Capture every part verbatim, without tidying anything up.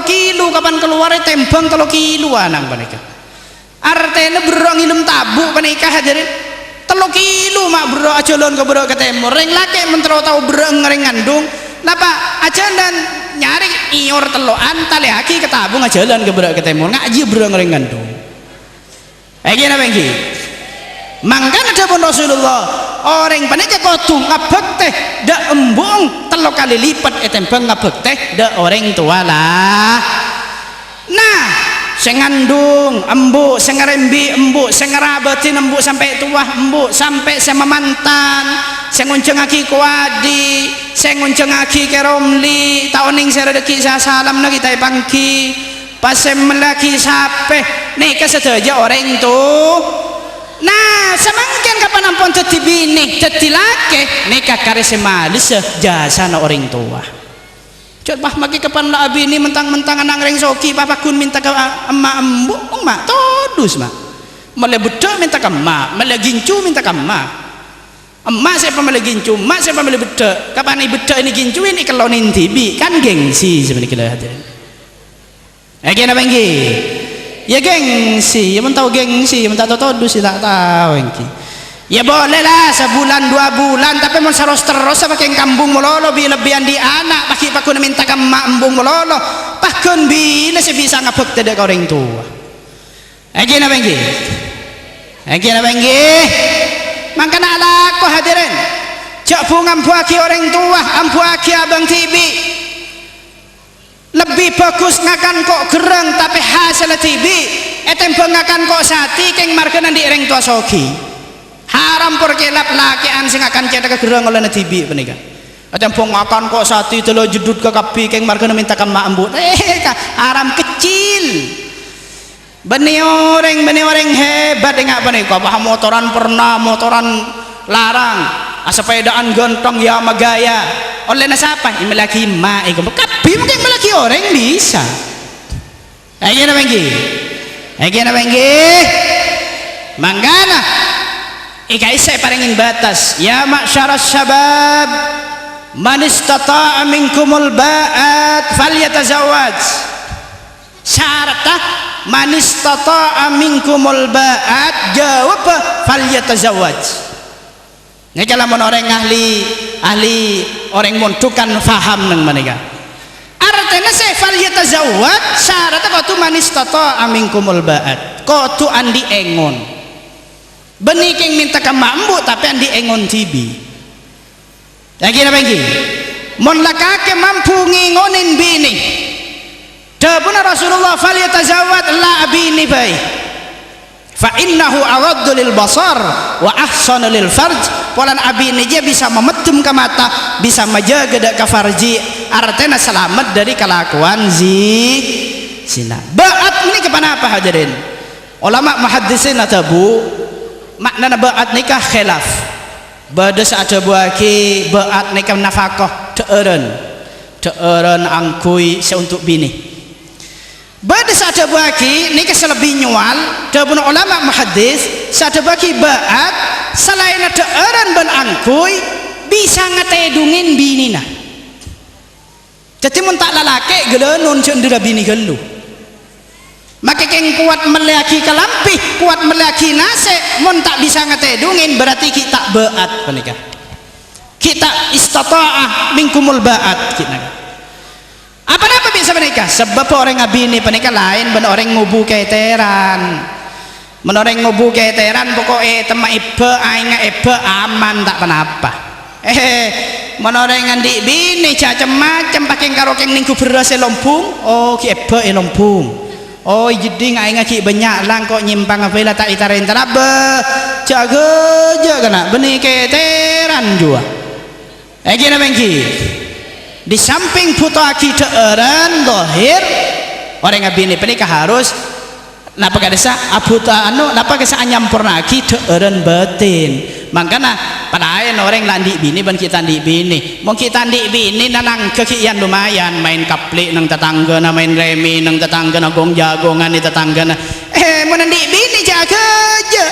kilo kapan kalowarè tèmbhâng tello kilo ana'na panèka. Artèna berrâ' ngèlem tabu' panèka, hadirin. Tello kilo ma' berrâ' ajhâlân ka berrâ' ka tèmor. Rèng lakè' mon terro tao berrâ' rèng ngandung, napa ajhâlân nyarè èyor tello'an, talèyaghi ka tabu' ajhâlân ka berrâ' ka tèmor. Ngajhi berrâ' rèng ngandung. Èngghi napa èngghi? Mangkana dhâbuna Rasulullah, orèng panèka kodhu ngabhâktè dâ' embu'eng tello kalè lipet ètèmbhâng ngabhâktè dâ' orèng towa la. Nah, sè ngandung embu', sè ngarembi embu', sè ngarabâdhi embu' sampè' towa embu', sampè' sè mamantan, sè ngonjhângaghi kowadi, sè ngonjhângaghi kèromli, ta' onèng sè rèdhâghi sè asalamna ghi' ta' èpangghi. Pas sè mellèyaghi sapè, nèka sadhâjâ orèng to-, nah, samangkèn kapan ampon dhâddhi binè, dhâddhi lakè, nèka karè sè malessa jhâsana orèng towa. Jhâ' pas makè kapan la abinè mentang-mentang ana' rèng soghi, pas pagghun mènta ka a-, emma' embu', emma' todus, ma'. Mellè beddhâ' mènta ka emma', mellè gincu mènta ka emma'. Emma' sè pamellè gincu, emma' sè pamellè beddhâ', kapan è beddhâ' ènè gincu ènè kellonè dhibi', kan gengsi sapanèka la, hadirin. Èngghi napa èngghi? Ya gengsi, ya mon tao gengsi, ya mon ta' tao todus, ya ta' tao èngghi. Ya boleh lah, sabulan dua bulan, tapè mon saros-terros, apa kèng kambung malolo, bi-, lebbi andi' ana', paghi' pagghun mènta ka emma' embung malolo, pagghun bilâ sè bisa ngabhâktè dâ' ka orèng towa. Èngghi napa èngghi? Èngghi napa èngghi? Mangkana alako, hadirin. Jhâ' bhung ambuwâghi orèng towa, ambuwâghi abâng dhibi'. Lebbi bhâghus ngakan ko' gherrâng tapè hasèlla dhibi', ètèmbhâng ngakan ko' satè kèng marghâna andi' rèng towa soghi. Haram por kèlap lakè'an sè ngakan cèthagghâ gherrâng ollèna dhibi' panèka. Ètèmbhâng ngakan ko' satè dâlâ jeddhut kakabbhi kèng marghâna mènta ka emma' embu'. Eh, ka-, haram kecil. Bânnè orèng, bânnè orèng hebat enga' panèka, wah, motoran pernah, motoran larang, asepèdaan ghântheng, ya magaya. Ollèna sapa? Èmellèyaghi emma' èko. Kabbhi mungkin èmellèyaghi orèng bisa. Èngghi napa èngghi? Èngghi napa èngghi? Mangkana, èkaèssè parèngè bâtes. Ya ma'syaras syabab, man istata'a minkumul ba'at falyatazawwaj. Saratta, "Man istata'a minkumul ba'at," jawabbhâ, "falyatazawwaj." Nèka lamon orèng ahli, ahli orèng mondhuk kan paham neng panèka. Artèna sè "falyatazawwaj" saratta kodhu "man istata'a minkumul ba'at." Kodhu andi' èngon. Bânnè kèng mènta ka emma' embu', tapè andi' èngon dhibi'. Èngghi napa èngghi? Mon la kakè mampu ngèngonè binè. Dhâbuna Rasulullah, "Falyatazawwaj," la abinè bhâi. "Fa innahu aghaddu lil basar wa ahsanu lil farj." Polana abinè jiyâ bisa mameddem ka mata, bisa majâgâ dâ' ka farji, artèna salamet dâri kalakowan zi-, zina. Ba'at nèka ponapa, hadirin? Olama muhaddisin adhâbu, ma'nana ba'at nèka khilaf. Bâdâ sè adhâbuwâghi ba'at nèka nafaqah, dhâ'ârân. Dhâ'ârân angghuy sè onto' binè. Bâdâ sè adhâbuwâghi nèka sè lebbi nyowal, dhâbuna olama muhaddis, sè adhâbuwâghi ba'at, salaènna dhâ'ârân bân angghuy, bisa ngatèdungè binèna. Dhâddhi, mon ta' lalakè', ghâlânon jhâ' ndhârâ binè ghâllu. Makè kèng kowat mellèyaghi kalambhi, kowat mellèyaghi nasè', mon ta' bisa ngatèdungè, berarti ghi' ta' ba'at panèka. Ghi' ta' istata'a minkumul ba'at, ghi' nèka. Apa-napa bisa panèka? Sabâb orèng abinè panèka laèn bân orèng ngobu kètèran. Mon orèng ngobu kètèran, poko'è temma ebbhâ, aèngnga ebbhâ, aman, ta' ponapa. Eh, mon orèng andi' binè, jhâ' cem-macem, pakèng karo kèng nèngghu bherrâs è lombung, oh, ghi' ebbhâ è lombung. Oh, è jeddhing aèngnga ghi' bânnya', langko' nyèmpang abâi la ta' ètarèntar abâ. Jhâ' ghâjâ kana', bânnè kètèran jhuwâ. Èngghi napa èngghi? Di samping bhutoaghi dhâ'ârân dhahir, orèng abinè panèka harus napa ka'dissa' abhuta-, anu, napa ka'dissa' anyampornaaghi dhâ'ârân bâtèn. Mangkana, palaèn orèng la andi' binè bân ghi' ta' andi' binè. Mon ghi' ta' andi' binè, nanangghâ ghi' yan lumayan, maèn kaplè' neng tatangghâna, maèn rèmi neng tatangghâna, gong-jhâgongan è tatangghâna. Eh, mon andi' binè, jhâ' ghâjâ.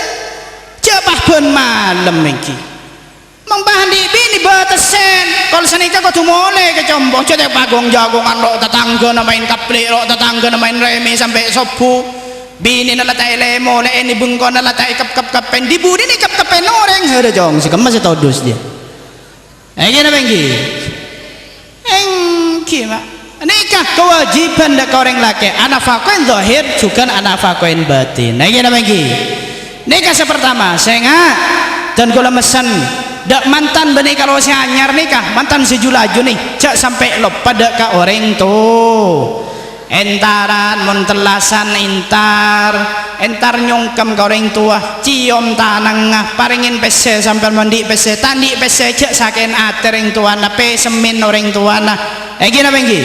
Jhâ' pas bân malem èngghi. Mangpahan dhi' binè bâtessen, kol sanèka kodhu molè ka compo', jhâ' ta' pagong-jagongan lo' tatangghâna maèn kaplè', lo' tatangghâna maèn rèmè sampè' sobbhu. Binèna la ta' èlè-molè'è, bengkona la ta' èkep-kep-keppèn, dhi-budina èkep-keppèn orèng, hara cong, sè kemma sè todus jiyâ. Èngghi napa èngghi? Èngghi, Pak. Nèka kawâjibhân dâ' ka orèng lakè', anafakohin zahir, jhughân anafakohin batin. Èngghi napa èngghi? Nèka sè partama, sènga', dân kaulâ messen, dâ' mantan bânnè kalo sè anyar nèka, mantan sè ju-laju nè, jhâ' sampè' loppa dâ' ka orèng to-, Entaran, mon tellasan entar, entar nyongkem ka orèng towa, ciom tanangnga, parèngè pèssè sampèyan mon andi' pèssè, ta' andi' pèssè jhâ' sakè'èn atè orèng towana, pèsemmèn orèng towana. Èngghi napa èngghi?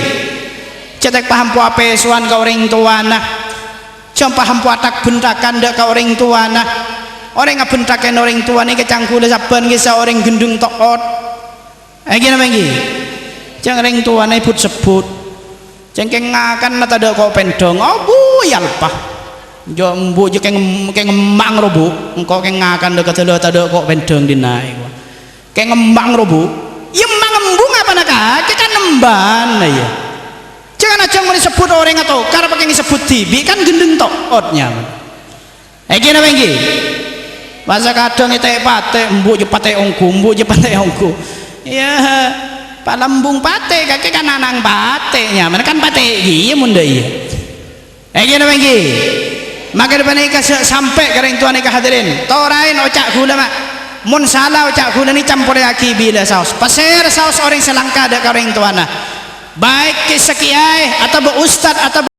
Jhâ' ta' paham po apèsowan ka orèng towana. Jhâ' paham po atak-bhentakan dâ' ka orèng towana. Orèng abhentakèn orèng towa nèka cangkola sabbhân gissa' orèng ghendheng to'ot. Èngghi napa èngghi? Jhâ' orèng towana èbut-sebbut. Jhâ' kèng ngakanna tadâ' ko' pèndhâng, abu yalpa. Jhâ' embu' jhâ' kèng, kèng emmang robu, engko' kèng ngakan dâ' kadâla tadâ' ko' pèndhâng dinna'. Kèng emmang robu. Iyâ emmang embu' ngapana kakè kan emban, iyâ. Jhâ' kan ajhâng mon èsebbhut orèng atokar, apa kèng èsebbhut dhibi' kan ghendheng to'ot nyaman. Èngghi napa èngghi? Masa kadhâng ètè'-patè', embu' jhâ' patè' ongghu, embu' jhâ' patè' ongghu. Iyâ, palambung patè', kakè kan ana'na patè' nyaman, kan patè' ghiyâ mon dâ' iyâ. Èngghi napa èngghi? Mangkana panèka jhâ' sampè' ka orèng towa nèka hadirin. Toraèn oca' ghulâ, ma'. Mon sala oca' ghulâ nè camporèyaghi bilâ saos. Pasèra saos orèng sè langka dâ' ka orèng towana. Baik kè-, sakèyaè, atabâ ustad, atabâ